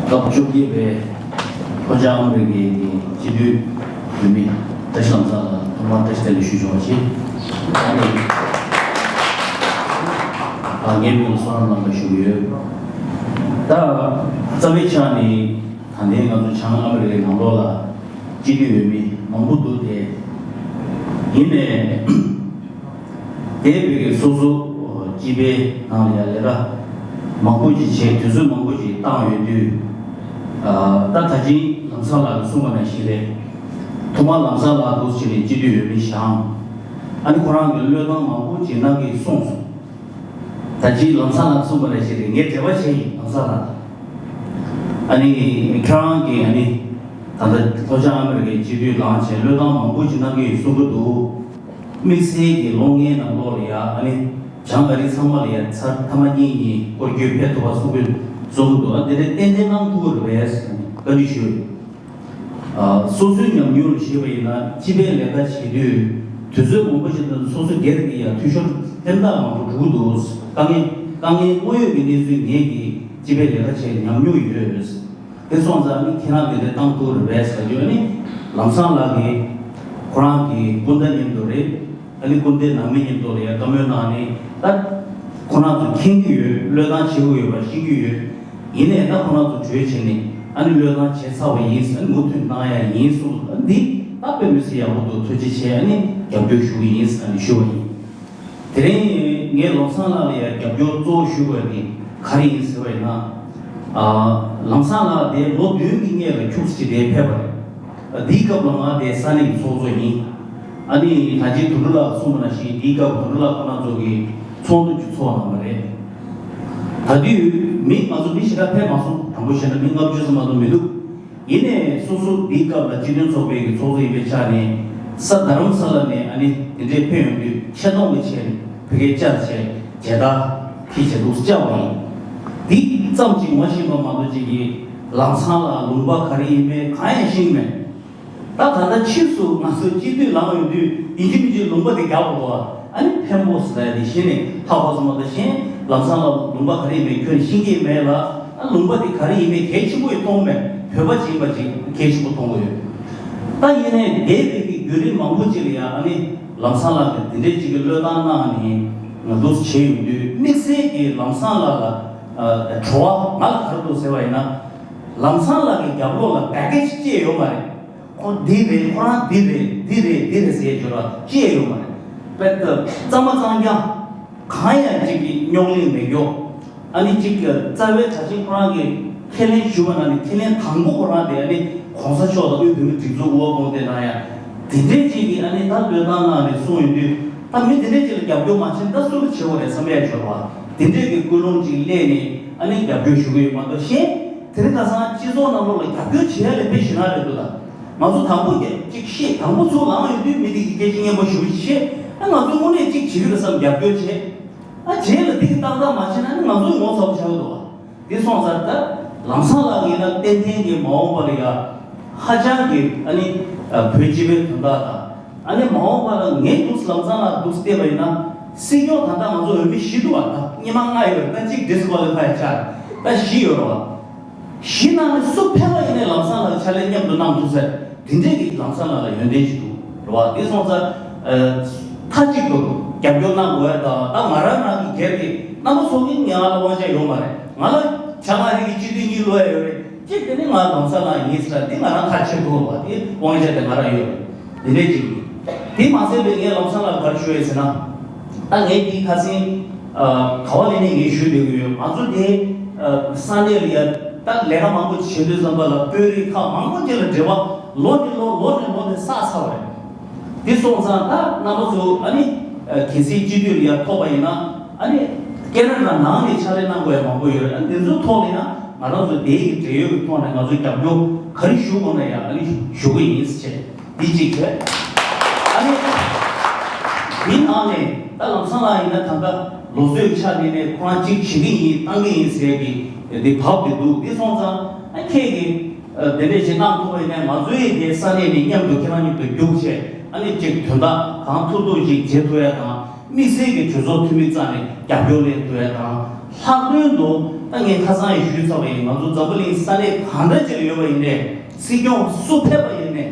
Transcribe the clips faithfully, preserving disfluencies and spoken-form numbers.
སྐབས་བཅོ་བརྒྱད་པའི་ལྷོ་བྱང་ཨ་མི་རི་ཀའི་གི་སྤྱི་འཐུས་འོས་མི་བཀྲ་ཤིས་ལམ་བཟང་ལགས་ཐོག་མར་བཀྲ་ཤིས་བདེ་ལེགས་ཞུ་ཆོག་པ་བྱེད། ཨ་ངའི་མིང་ལ་བསོད་ནམས་རྣམ་དག་ཞུ་གི་ཡོད། ད་རྩ་བའི་ཆ་ནས་ད་ལྟའི་ང་ཚོ་བྱང་ཨ་མི་རི་ཀའི་ནང་ལོགས་ལ་སྤྱི་འཐུས་འོས་མི་མང་པོ་འདུག་སྟེ། ཡིན་ནའི། དེ་བས་ཀྱི་སོ་སོ་སྤྱི་པའི་ནང་ལ་ཡང་ལས་ཀ་མང་པོ་ཅིག་བྱས། དུས་ཚོད་མང་པོ་ཅིག་བཏང་ཡོད་དུས། ཨ་ད་ད་ཅིང་ལམ་བཟང་ལགས་ཀྱིས་གསུངས་པ་ནང་བཞིན་རེད། ཐོག་མར་ལམ་བཟང་ལགས་འདུག་བྱས་ནས་སྤྱི་འཐུས་འོས་མི་བཞེངས། ཨ་ནི་ཁོ་རང་གིས་བློས་བཏང་མང་པོ་ཅིག་གནང་གི་གསུངས་སོང་། ད་ཅིང་ལམ་བཟང་ལགས་གསུངས་པ་ནང་བཞིན་རེད། ངས་འབྲེལ་བ་བྱས་ཡིན། ལམ་བཟང་ལགས། ཨ་ནི་ཁྱེད་རང་གིས་ཨ་ནི་ད་ལྟ་ལྷོ་བྱང་ཨ་མི་རི་ཀའི་སྤྱི་འཐུས་ལངས་བྱས། བློས་བཏང་མང་པོ་ཅིག་གནང་གི་ཡོད་གསུང་གི་འདུག། དམིགས་བསལ་གྱི་ལོ་ལྔའི་ནང་ལོགས་ལ་ཡ་ཨ་ནི་བྱང་ཨ་རི་ཚང་མ་ལ་ཡ་ཚར་ཐ་མ་གཉིས་གཉིས་སྐོར་སྐྱོད་ཕེབས་ཐུབ་པ་གསུང་གི་གསུང་གི་འདུག། ཨ་དེ་འདྲ་ཏན་ཏན་གནང་ཐུབ་ཀྱི་རེད་པས་བཀའ་འདྲི་ཞུ། ཨ་སོ་སོའི་ཉམས་མྱོང་ལ་བཤད་པ་ཡིན་ན། སྤྱི་པའི་ལས་ཀ་བྱེད་དུས་དུས་ཚོད་མང་པོ་ཞིག་ཏུ་སོ་སོ་སྒེར་གྱི་ཡ་འཐུས་ཤོར་ལྷན་ཐག་མང་པོ་འགྲོ་གི་འདུག། དཀའ་ངལ་དཀའ་ངལ་དངོས་ཡོད་ཀྱི་གནས་ཚུལ་ངེད་ཀྱིས་སྤྱི་པའི་ལས་ཀ་བྱས་ཉམས་མྱོང་ཡོད། དེ་སོང་ཙང་ནི་ཁྱེད་རང་དེ་འདྲ་བཏང་ཐུབ་རེད་པས་ཟེར་རྒྱུ་ནི། ལམ་བཟང་ལགས་ཀྱིས་ཁོ་རང་གི་སྐུ་ཟླ་མཉམ་དུ་རེད། ཨ་ནི་སྐུ་ཟླའི་ནང་མི་མཉམ་དུ་ལ་ཡ་བཀའ་མོལ་གནང་ནས། ད་ཁོ་རང་ཚོ་མཁྱེན་གྱི་ཡོད། བློས་བཏང་བྱེད་དགོས་ཡོད་པ་ཤེས་ཀྱི་ཡོད། ཡིན་ནའི་ད་ཁོ་རང་ཚོ་གྲོས་བྱས་ནས་ཨ་ནི་བློས་བཏང་བྱས་ཚར་བ་ཡིན་ཟེར། མུ་མཐུད་གནང་ཡ་ཡིན་གསུངས། ཨ་འདི་ད་དཔེ་མི་སྲིད་ཡག་པོ་འདུག། ཐུགས་རྗེ་ཆེ། ཨ་ནི་རྒྱབ་སྐྱོར་ཞུ་གི་ཡིན་ཟེར་ཨ་ནི་ཞུ་བ་ཡིན། དེ་རིང་ངས་ལམ་བཟང་ལགས་ལ་ཡང་རྒྱབ་སྐྱོར་གཙོ་བོ་ཞུ་དགོས་དེ་ག་རེ་ཡིན་ཟེར་བ་ཡིན་ན། ཨ་ལམ་བཟང་ལགས་དེ་ལོ་བདུན་གྱི་སྔོན་ལ་ཁྱུག་ཙམ་ཅིག་དེར་ཕེབས་པ་རེད། འདིའི་སྐབས་ལ་ང་དེ་ས་གནས་ཀྱི་ཚོགས་གཙོ་ཡིན། ཨ་ནི་ད་ཅི་དོན་གྲུབ་ལགས་གསུངས་པ་ནང་བཞིན་འདིའི་སྐབས་དོན་གྲུབ་ལགས་ཁོ་རང་ཚོ་གི་ཚོགས་འདུ་ཅིག་ཚོགས་གནང་བ་རེད། ད་དུས་མི་ང་ཚོ་མི་ཞེ་དྲག་ཕེབས་མ་སོང་། དང་པོ་བཤད་ན་མི་ལྔ་བཅུ་ཙམ་མ་གཏོགས་མི་འདུག། ཡིན་ནའི་སོ་སོ་འདིའི་སྐབས་ལ་སྤྱི་མཐུན་ཚོགས་པའི་གི་ཚོགས་གཙོ་ཡིན་པའི་ཆ་ནས། ས་རྡ་རམ་ས་ལ་ནས་ཨ་ནི་དེ་འདྲའི་ཕེབས་ཡོང་དུས་ཆེ་མཐོང་གི་ཆེད་ཕ་གིར་བཅར་བྱས་མཇལ་དར་ཕུལ་བྱས་འདུག་བཅར་བ་ཡིན། འདི་ཙམ་གྱིས་ངོ་ཤེས་པ་མ་གཏོགས་ཅིག་གིས་ལམ་བཟང་ལགས་ལུང་པ་ག་རེ་ཡིན་མིན་གང་ཡང་ཤེས་ཀྱི་མེད། ད་ད་ལྟ་ཕྱིས་སུ་ང་ཚོ་སྤྱི་འཐུས་ལངས་ཡོང་དུས་ཡིན་གཅིག་མིན་གཅིག་ལུང་པ་དེ་རྒྱག་དགོས་པ། ཨ་ནི་འཕན་པོ་ཟེར་ཡ་དེ་གཞི་ནས་ཧ་གོ་སོང་མ་གཏོགས། གཞན་ལམ་བཟང་ལགས་ལུང་པ་ག་རེ་ཡིན་མིན་ཁྱོན་ཤེས་ཀྱི་མེད་ལ། ཨ་ལུང་པ་དེ་ག་རེ་ཡིན་མིན་གལ་ཆེན་པོ་ཡང་མཐོང་མེད། བོད་པ་ཅིག་ཡིན་པ་ཅིག་གལ་ཆེན་པོ་མཐོང་གི་ཡོད། ད་ཡིན་ནའི་འདས་པའི་གི་བརྒྱུད་རིམ་མང་པོ་ཅིག་ལ་ཡང་ཨ་ནི་ལམ་བཟང་ལགས་ཀྱིས་དེ་འདྲའི་ཅིག་གི་བློས་བཏང་གནང་ནས་ང་ཚོ་བྱས་ཡོང་དུས། དམིགས་བསལ་གྱི་ལམ་བཟང་ལགས་ལ་ཨ་བྲོ་བ་ང་ལ་ག་རེ་འདུག་ཟེར་བ་ཡིན་ན། ལམ་བཟང་ལགས་ཀྱི་རྒྱབ་ལོགས་ལ་བེ་ཀེ་ཇི་ཅི་ཡང་ཡོད་མ་རེད། ཁོ་འདི་རེད། ཁོ་རང་འདི་རེད། འདི་རེད། འདི་རེད་ཟེར་ཡ་ཅིག་ཅི་ཡང་ཡོད་མ་རེད། དཔེ་ད་གཙང་མ་གཙང་རྐྱང་། གང་ཡང་ཅིག་གི་རྙོག་གླེང་མེད་རྒྱུ། ཨ་ནི་ཅིག་གི་རྩ་བའི་གྲྭ་ཆེན་ཁོ་རང་གིས་ཁས་ལེན་ཞུས་པ་ནང་ནས་ཁས་ལེན་དང་པོ་ཁོ་རང་དེ་ཨ་ནི་གོང་ས་མཆོག་དང་དབུས་བོད་མིའི་སྒྲིག་འཛུགས་དབུ་བ་དགོངས་ཏེ་གནང་ཡ། དེ་འདྲའི་ཅིག་གི་ཨ་ནི་ད་བློས་བཏང་གནང་ནས་གསུངས་ཡོང་དུས། ད་མི་དེ་འདྲའི་ཅིག་ལ་རྒྱབ་སྐྱོར་མ་བྱས་ན་ད་སུ་ལ་བྱེད་དགོས་རེད་བསམ་ཡ་ཅིག་ཡོད་རེད་བ། དེ་འདྲའི་གི་ཀུན་སློང་ཅིག་སླེབས་ནས་ཨ་ནི་རྒྱབ་སྐྱོར་ཞུ་གི་ཡོད་མ་གཏོགས། གཞན་དེ་རིང་ཁ་སང་སྤྱི་ཚོགས་ནང་ལོགས་ལ་རྒྱབ་སྐྱོར་བྱེད་ཡ་ལས་དཔེ་ཞེ་དྲག་རེད་འདུག་ད། ང་ཚོ་དང་པོ་རྒྱ་ཅིག་ཤེས། དང་པོ་ཚུར་ལངས་ཡོང་དུས་མི་དེ་གི་སྐད་ཆ་སྙན་པོ་ཞུ་ཞེས། ཨ་ང་ཚོས་དངོས་གནས་ཅིག་བྱེད་ཀྱི་རེད་བསམ་རྒྱབ་སྐྱོར་བྱས། ཨ་རྗེས་ལ་དེ་གི་ཏག་ཏག་མ་བྱས་ན་ནི་ང་ཚོའི་ངོ་ཚ་པོ་ཆགས་ཀྱི་འདུག་བ། དེ་སོང་ཙང་ད་ལམ་བཟང་ལགས་ཡིན་ན་ཏན་ཏན་གྱི་མ་འོངས་པ་ལ་ཡ་ཧ་ཅང་གི་ཨ་ནི་བོད་སྤྱི་པའི་དོན་དག་དང་། ཨ་ནི་མ་འོངས་པ་ལ་ངས་འདུག་ལམ་བཟང་ལགས་འདུག་བལྟས་པ་ཡིན་ན། སྲིད་སྐྱོང་ད་ལྟ་ང་ཚོ་འོས་མི་བཞི་འདུག་བ། ད་སྔོན་མ་ལྔ་ཡོད་རེད། ད་གཅིག་ཌི་སི་ཀོ་ལི་ཕའི་ཆགས། ད་བཞི་ཡོད་རེད་བ། གཞི་ནང་ནས་སུ་ཕེབས་པ་ཡིན་ནའི་ལམ་བཟང་ལགས་ཕྱག་ལས་མཉམ་དུ་གནང་ཐུབ་ཟེར། དེ་འདྲས་ཀྱི་ལམ་བཟང་ལགས་ལ་ཡོན་ཏན་ཞིག་འདུག་རེད་བ། དེ་སོང་ཙང་ཨ་མཐའ་གཅིག་ཏུ་རྒྱབ་སྐྱོར་གནང་དགོས་ཡ་དང་། ད་ང་རང་རང་གི་སྒེར་གྱི་རྣམ་པ་ཚོ་གིས་ང་ལ་དབང་ཆ་ཡོད་མ་རེད། ང་ལ་བྱང་ཨ་རི་གི་སྤྱི་འཐུས་གཉིས་བླུག་ཡ་ཡོད་རེད། གཅིག་དེ་ནི་ང་ལམ་བཟང་ལགས་ཡིན་ཟེར་ལ་འདི་ང་རང་ཐག་ཆོད་འདུག་རེད་བ། དེ་དབང་ཆ་དེ་ང་རང་ཡོད་རེད། དེ་འདྲས་ཅིག་ཡིན། དེ་མ་ཟད་པའི་ངས་ལམ་བཟང་ལགས་ག་རེ་ཞུ་ཡ་ཟེར་ན། ད་ངས་འདི་ཁ་སང་ཨ་ག་བ་ལེན་ནས་ངས་ཞུ་འདོད་ཀྱི་ཡོད། ང་ཚོ་དེ་ཨ་ས་གནས་ལ་ཡ་ད་ལས་ཀ་མང་པོ་བྱེད་དུས་ཙམ་པ་ལ་དཔོན་རིགས་ཁག་མང་པོ་ཅིག་ལ་འབྲེལ་བ་ལོ་ནས་ལོ་ལོ་ནས་ལོ་ནས་བསགས་ཚར་བ་རེད། དེ་སོང་ཙང་ད་རྣམ་པ་ཚོ་ཨ་ནི་ཨ་གལ་སྲིད་སྤྱི་འཐུས་ལ་ཡ་ཐོབ་པ་ཡིན་ན། ཨ་ནི་ཀེ་ན་ཌ་ནང་ནས་ཕྱག་ལས་གནང་དགོས་ཡ་མང་པོ་ཡོད་རེད། ཨ་ནི་དེ་ཚོའི་ཐོག་ལ་ཡང་ང་རང་ཚོ་དེའི་གི་འབྲེལ་ཡོད་ཀྱི་ཐོག་ནས་ང་ཚོས་རྒྱབ་སྐྱོར་ག་རེ་ཞུ་དགོས་ན་ཡང་ཨ་ནི་ཞུ་གི་ཡིན་ཟེར་བྱས། འདི་གཅིག་བྱས། ཨ་ནི། འདི་ནང་ནས་ད་ལམ་བཟང་ལགས་ཡིན་ན་ད་ལྟ་ལོ་ཚོད་ཆ་ནས་ནས་ཁོ་རང་གཅིག་བྱེད་ཀྱི་ཡིན། བཏང་གི་ཡིན་ཟེར་གི་འདི་བབས་ཏེ་འདུག། འདི་སོང་ཙང་ཨ་ཁྱེད་ཀྱིས་ཨ་དེ་འདྲས་ཞིག་གནང་ཐུབ་པ་ཡིན་ན། ང་ཚོའི་དེ་ས་གནས་ནས་མཉམ་དུ་ཁྱེད་རང་མཉམ་དུ་རྒྱུགས་བྱས། ཨ་ནི་གཅིག་དོན་དག་གང་ཐུབ་ཐུབ་ཅིག་བྱེད་ཐུབ་ཡ་དང་། དམིགས་བསལ་གྱི་གྲོས་ཚོགས་འཐུས་མི་རྩ་ནས་རྒྱབ་སྐྱོར་ལེན་ཐུབ་ཡ་དང་། ལྷག་དོན་དུ་ ད་ངས་ཁ་སང་ཡང་ཞུས་ཚར་བ་ཡིན། ང་ཚོ་འཛམ་བུ་གླིང་ས་གནས་གང་འདྲ་ཅིག་ལ་ཡོད་པ་ཡིན་ནའི། སྲིད་སྐྱོང་སུ་ཕེབས་པ་ཡིན་ནའི།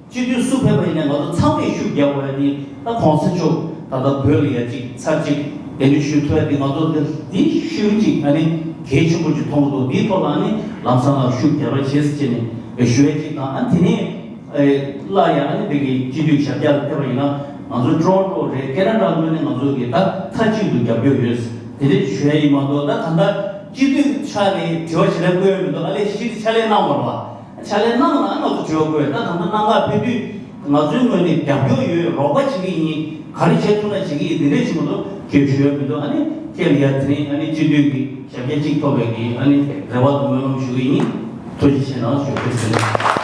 སྤྱི་འཐུས་སུ་ཕེབས་པ་ཡིན་ནའི། ང་ཚོ་ཚང་མས་ཤུགས་རྒྱག་དགོས་ཡ་དེ་ད་གོང་ས་མཆོག་ད་ལྟ་བོད་ལ་ཡ་གཅིག་ཚར་གཅིག་གདན་འདྲེན་ཞུ་ཐུབ་ཡ་དེ་ང་ཚོ་འདི་ཤུགས་གཅིག་ཨ་ནི་གལ་ཆེན་པོ་ཅིག་མཐོང་གི་འདུག་འདིའི་ཐོག་ལ་ཨ་ནི་ལམ་སང་ལ་ཤུགས་རྒྱག་རོགས་བྱེད་ཟེར་བྱས་ནས་ཞུ་ཡ་གཅིག་དང་། ཨ་ནི་དེ་ནས་ཨེ་སླར་ཡང་ཨ་ནི་དེ་གི་སྤྱི་འཐུས་ཞབས་བཀྱག་ལ་ཕེབས་པ་ཡིན་ན། ང་ཚོ་ཊོ་རོན་ཊོ་རེད། ཁེ་ན་ཌ་ངོས་ནས་ང་ཚོ་གི་ད་མཐའ་གཅིག་ཏུ་རྒྱབ་སྐྱོར་ཡོད། དེ་འདྲས་ཞུ་ཡ་ཡིན་མ་གཏོགས། ད་ད་ལྟ་སྤྱི་འཐུས་ཆགས་ནས་དྲི་བ་ཞེ་དྲག་བཀོད་ཡོད་མི་འདུག་ཨ་ལས་ཕྱིར་ཕྱག་ལས་གནང་བ་རེད་བ། ཕྱག་ལས་གནང་ན་ང་ཚོ་དྲི་བ་བཀོད། ད་ད་ལྟ་གནམ་བདེ་ཕེབས་དུས་ང་ཚོའི་ངོས་ནས་རྒྱབ་སྐྱོར་ཡོད། རོགས་པ་བྱེད་ཀྱི་ཡིན། ག་རེ་བྱེད་ཐུབ་ན་བྱེད་ཀྱི་ཡིན། དེ་འདྲས་ཞིག་མ་གཏོགས་ཁྱོད་ཞུ་ཡ་མི་འདུག་ཨ་ནི་ཁྱེད་ལ་ཡ་དེ་རིང་ཨ་ནི་སྤྱི་འཐུས་ཀྱི་ཞབས་སྐྱེལ་གཅིག་ཐོབ་པའི་གི་ཨ་ནི་རེ་བ་དང་སྨོན་ལམ་ཞུ་གི་ཡིན། ཐུགས་རྗེ་ཆེ་གནང་ཞུ་རྒྱུ་ཟིན།